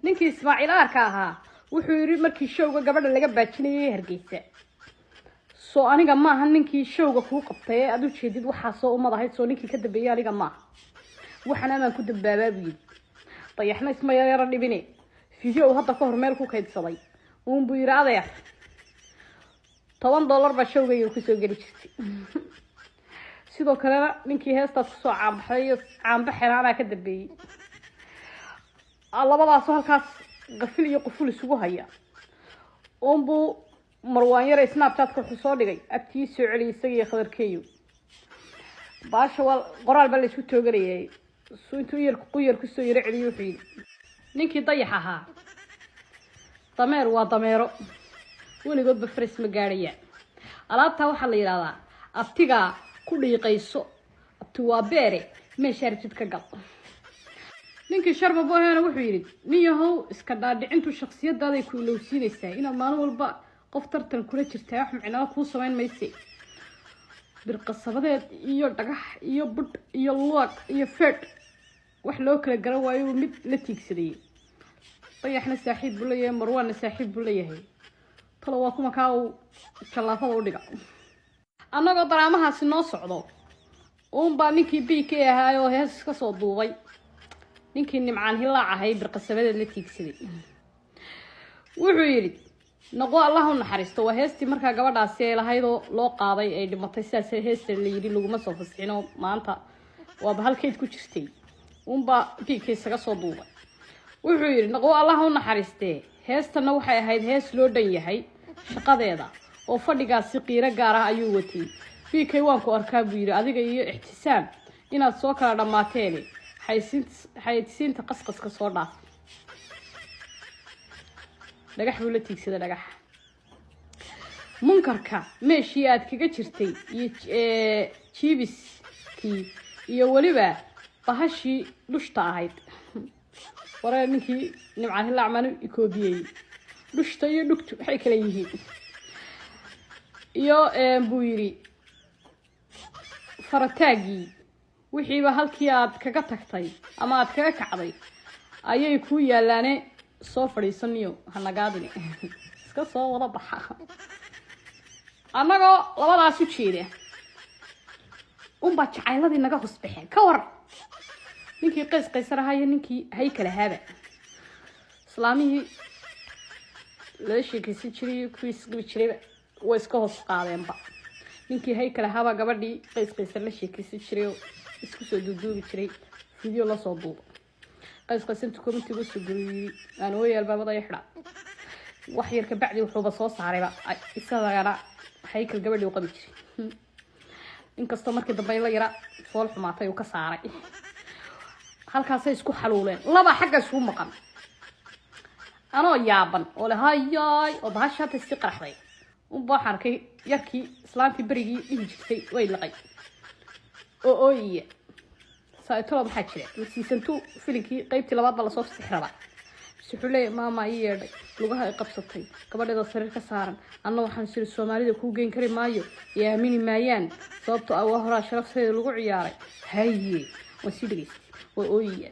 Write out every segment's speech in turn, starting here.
Ninkii Ismaaciil Aarka ahaa wuxuu yidhi markii showga gabadha laga baajinayay Hargeysa, soo aniga maaha ninkii showga kuu qabtay ee aad ujeedid waxaasoo umad ahayd, soo ninkii ka dambeeyay aniga maaha, waxaan amaan ku dambaabaa, buu yidhi. Dayaxna isma yaro dhibine, video uu hadda ka hor meel ku kaydsaday uun buu yidhi: "Adeer, $10 baa showgayga kusoo geli jirtay." Sidoo kalena ninkii heestaas kusoo caanbaxday iyo caanbaxena anaa ka dambeeyey. Labadaasoo halkaas qafil iyo quful isugu haya uunbuu Marwaan Yare Snapchatka wuxuu soo dhigay: "Abtii soo celiyay isaga iyo Khadarkeeyo." Baasha waa qoraal baa la isku tooganayay. Su intuu yar quyar kusoo yaro celiyay, wuxuu yidhi ninkii Dayax ahaa: "Dameer waa dameero, weligoodba faris ma gaadhayaan. Alaabtaa waxaa la yidhahdaa abtigaa ku dhiiqayso, abti waa beere, meesha arjid ka gal." Ninkii Sharma Boyna wuxuu yidhi: "Nin yahow, iska dhaadhicintu shaksiyadaaday ku ilowsiinaysaa. Inaad maalin walba qof tartan kula jirtaa wax micnaba kuu samayn mayse. Birqasabadeed iyo dhagax iyo budh iyo luag iyo feedh wax loo kala garan waayo mid la tiigsaday. Dayaxna saaxiib buu leeyahay, Marwaanna saaxiib buu leeyahay. Talo waa kuma kaa uu jallaafada u dhiga?" Annagoo daraamahaasi noo socdo uunbaa ninkii BK ahaayoo hees ka soo duubay ninkii Nimcaan Hilaac ahay birqasabadeed la tiigsaday. Wuxuu yidhi: "Noqo, Allah u naxariisto." Waa heestii markaa gabadhaasi ay lahaydoo loo qaaday ay dhimatay. Sidaas heesta la yidhi laguma soo fasixinoo maanta waaba halkeyd ku jirtay uunbaa BK isaga soo duubay. Wuxuu yidhi: "Noqo, Allah u naxariistee, heestanna waxay ahayd hees loo dhan yahay shaqadeeda oo fadhigaasi qiiro gaar ah ayuu watay. BK, waan ku arkaa," buu yidhi, "adiga iyo Ixtisaam inaad soo kala dhammaateen. Xayeysiinta qasqaska soo dhaaf." Dhagax buu la tiigsaday, dhagax. Munkarka meeshii aad kaga jirtay iyo jibiskii iyo weliba bahashii dhushta ahayd. Waree, ninkii Nimcaan Hilaac maanu ikoobiyey? Dhushta iyo dhugtu waxay kala yihiin iyo, buu yidhi, farataagii wixiiba halkii aad kaga tagtay ama aad kaga kacday ayay kuu yaalaane. Soo fadhiisaniyo hanagaadine, iska soo wada baxa." Annagoo labadaas u jeeda unbaa jacayladii naga hosbaxeen. Ka war ninkii Qays Qaysar ahaa iyo ninkii Haykal ahaaba, islaamihii lala sheekaysan jiray, kuwii isqabi jirayba way iska hoos qaadeenba. Ninkii Haykal ahaabaa gabadhii Qays Qaysar la sheekaysan jiray oo isku soo duuduubi jiray video lasoo duuba. Qays Qaysar intuu commentiga usoo guriyey: "Aan ooyay, albaabada i xidha." Wax yar ka bacdi wuxuuba soo saarayba isagana Haykal gabadhii u qabi jiray, inkastoo markii dambe la yara fool xumaatay uu ka saaray. Halkaasay isku xaluuleen, laba xagga isugu maqan. Anoo yaaban oo le hayaay oo bahasha hadda sii qaraxday unba waxaan arkay yarkii islaantii berigii dhihi jirtay way liqay oo ooyiya. Saaitolo, maxaa jira? Ma season 2 filinkii qeybtii labaad baa lasoo fasixi rabaa? Mise wuxuu leeyahy: "Maama ii yeedhay, lugaha ay qabsatay, gabadheeda sariir ka saaran. Anna waxaan siri Soomaalida kuu geyn kari maayo iyo aamini maayaan, sababtoo ah waa horaa sharafteeda lagu ciyaaray." Haye, waan sii dhegaystay. Waa ooyaya,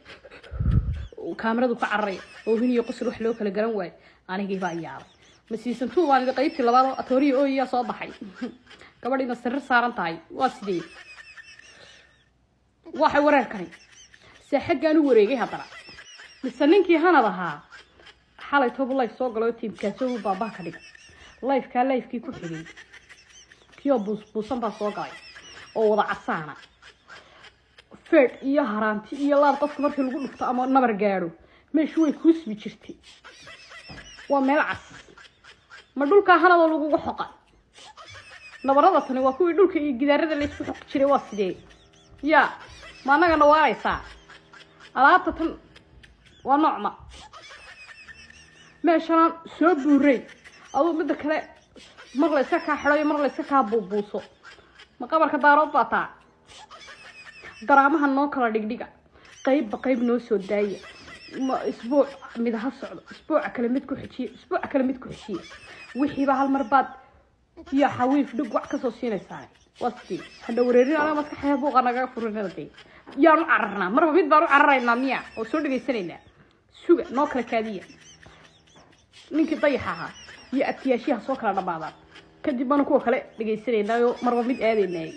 kaamiradu ka cararaya, oohin iyo qosol wax loo kala garan waayo. Anigii baa yaabay. Ma season 2 baan idhi, qaybtii labaad oo atooriya ooyayaa soo baxay, gabadhiina sariir saaran tahay? Waa sidee waxay wareerkani? Se xaggaan u wareegay haddana, mise ninkii Hanad ahaa xalay tobu live soo galay oo tiimkaasi u baabaha ka dhiga. Livekaa livekii ku xigay kiyoo buusbuusan baa soo galay oo wada casaana, feedh iyo haraanti iyo laad. Qofka markii lagu dhufto ama nabar gaadho, meeshu way kuusbi jirtay, waa meel cas. Ma dhulkaa Hanadoo lagugu xoqa? Nabarada tani waa kuwii dhulka iyo gidaarada la isku xoqi jiray. Waa sidee? Ya, ma annaga nawaaraysaa? Alaabta tan waa noocma meeshanaan soo buuray? Aduu midda kale mar la iska kaa xidhayo, mar la iska kaa buubuuso, ma qabarka Daarood baa taa? Daraamaha noo kala dhigdhiga, qeybba qeyb noo soo daaya. Ma isbuuc mid ha socdo, isbuuca kale mid ku xijiye, isbuuca kale mid ku xijiye. Wixiiba hal mar baad iyo xawiif dhig wax kasoo siinaysaa. Waa sidee? Hadha wareerin anaga maskaxda buuqa nagaga furinada. Dee yaanu cararnaa? Marba mid baan u cararaynaa miya oo soo dhegaysanaynaa? Suga, noo kala kaadiya. Ninkii Dayaxa ahaa iyo abtiyaashiyaha soo kala dhammaadaan, kadib baanu kuwa kale dhegaysanaynaayoo marba mid aadaynayay.